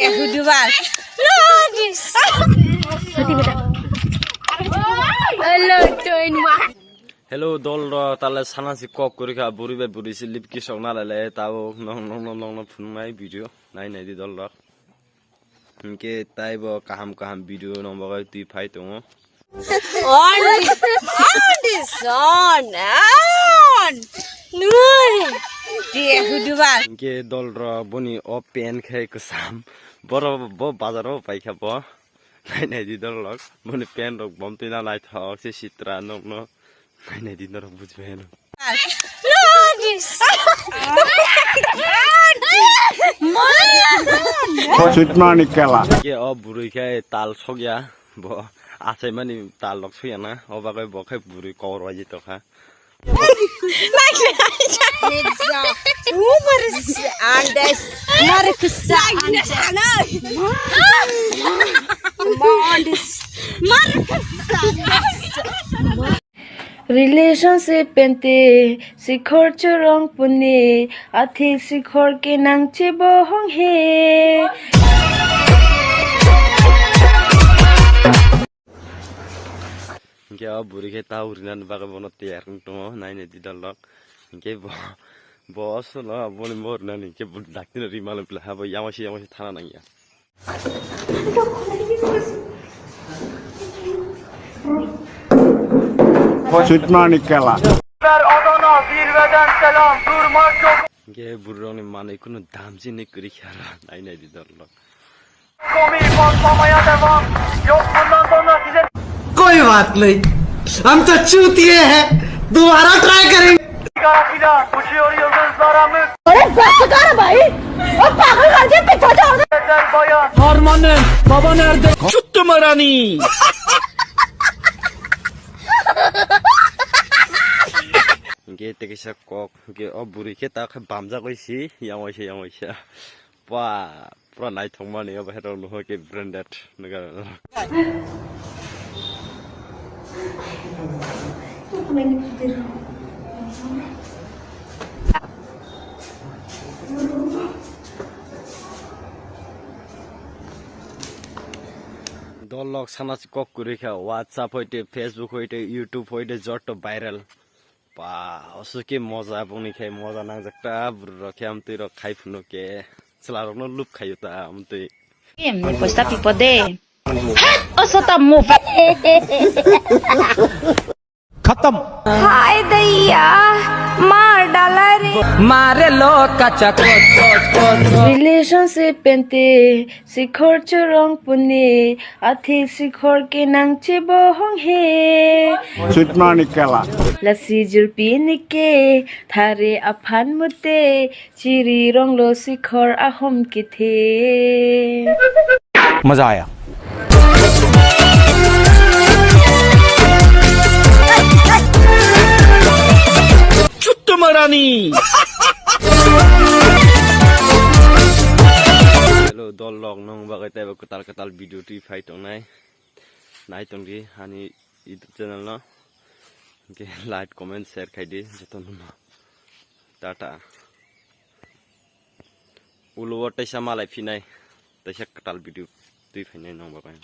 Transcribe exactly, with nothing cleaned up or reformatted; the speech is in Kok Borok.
Hudubar. Hello, join ma. Hello, dol ro, tale sana si kok kuri kha, buri bai buri si lip kisok na lele, tabo nong, nong, nong, nong, nong phunung nai video, nai, nai di dol ro. Hinkhe taibo kaham kaham video no bagwi twi phai tongo. On, on this on, on. Nuri. Dia hudubar. Hinkhe dol ro boni o pen khai kwsam. Boro bo bazar o pai kha bo. Nai nai di dol rok. Boni pen rok bom twi na naithok se sitra nok no. Nai nai di norok bujibai ano. Sweet Manik Kela. Ke o bwrwi khe tal sokya, bo achaimani tal rok sokya na, o bagwi bo khe bwrwi kor wai tokha. Andes, Marcus, Andes. Relationship pente sikhor churong pune, athi sikhor ke nang chebo hong he. Hinkhe o bwrwi khe tau rinani bagwi bono tiyar wng tongo, naini didal rok. Hinkhe bo, bo osono boni mo rinani hinkhe bo dakti no ri malo bwla ha bo yamasa yamasa thana nangya. Sweet Manik Kela. Hinkhe bwrwi rokni manwi kunu damjini kwrwi kha ra, nai nai di dol rok. कोई बात नहीं, हम तो चूतिए हैं, दोबारा ट्राई करेंगे। अरे बस कर भाई, अब पागल कर दिया पीछा जा। Hormone, baba nerede? Tuttum arani. Hinkhe tei kaisa kok, hinkhe o bwrwi khe ta khe bamjagwi si, yang waisa, yang waisa. Ba, pura naithokmani, obo hai rok nuhor khe branded nukha. Dol rok sana se kok kwrwi kha, WhatsApp hoite, Facebook hoite, YouTube hoite, joto viral. Ba, oso khe moja, bongni khe moja nangjak ta, bwrwi rok khe amtwi rok khai phunu khe, chwla rok no lub khaio ta amtwi. Em, me cuesta pipo de. Oso ta mo. खत्म। हाय दैया, मार डाला रे। मारे लो कचा को, को, को, को। Relationship pente sikhor churong pune, athi sikhor ke nang chebo hong he. Sweet Manik Kela. Lasi julpi nike, thare aphan mute, chiri rong lo sikhor ahom kithe. मजा आया। Chuttumarani. Hello, dol rok, nong bagwi teibo kwtal kwtal video twi phai tongnai. Nai tongdi ani YouTube channel no. Hinkhe like, comment, share khaidi jotono. Tata. Ulo o teisa malai phinai, teisa kwtal video twi phainai nong bagwi.